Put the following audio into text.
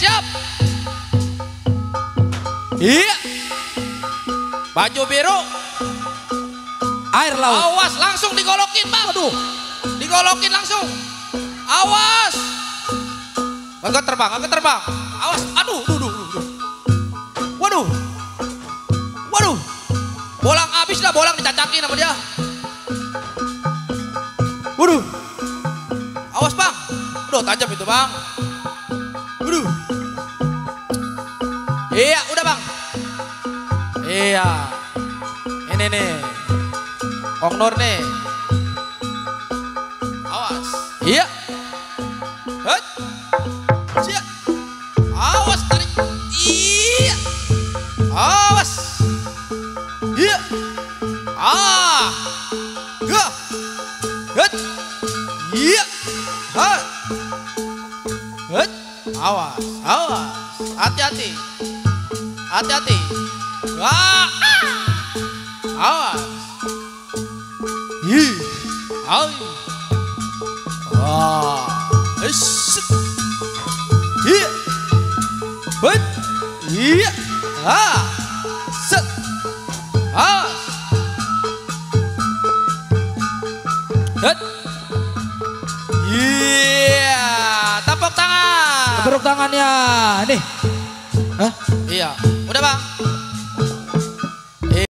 siap. Iya. Baju biru. Air laut. Awas langsung digolokin bang. Aduh. Digolokin langsung. Awas. Agak terbang, agak terbang. Awas. Aduh, duh. Waduh. Waduh. Bolang habis dah, bolang dicacakin sama dia. Waduh. Awas bang. Aduh tajam itu bang. Waduh. Iya udah bang. Iya. Ini nih. Kong Nur nih. Awas. Iya. Hei. Siap. Awas tarik. Iya. Awas. Iya. Ah. Gah. Hei. Iya. Hei. Hei. Awas. Awas. Hati-hati. Hati-hati. Wah. Awas. Ih. Ai. Ah. Ish. Iya. Hei. Iya. Ah. Set. Ah. Hei. Iya. Tepuk tangan. Tepuk tangannya. Nih. Hah?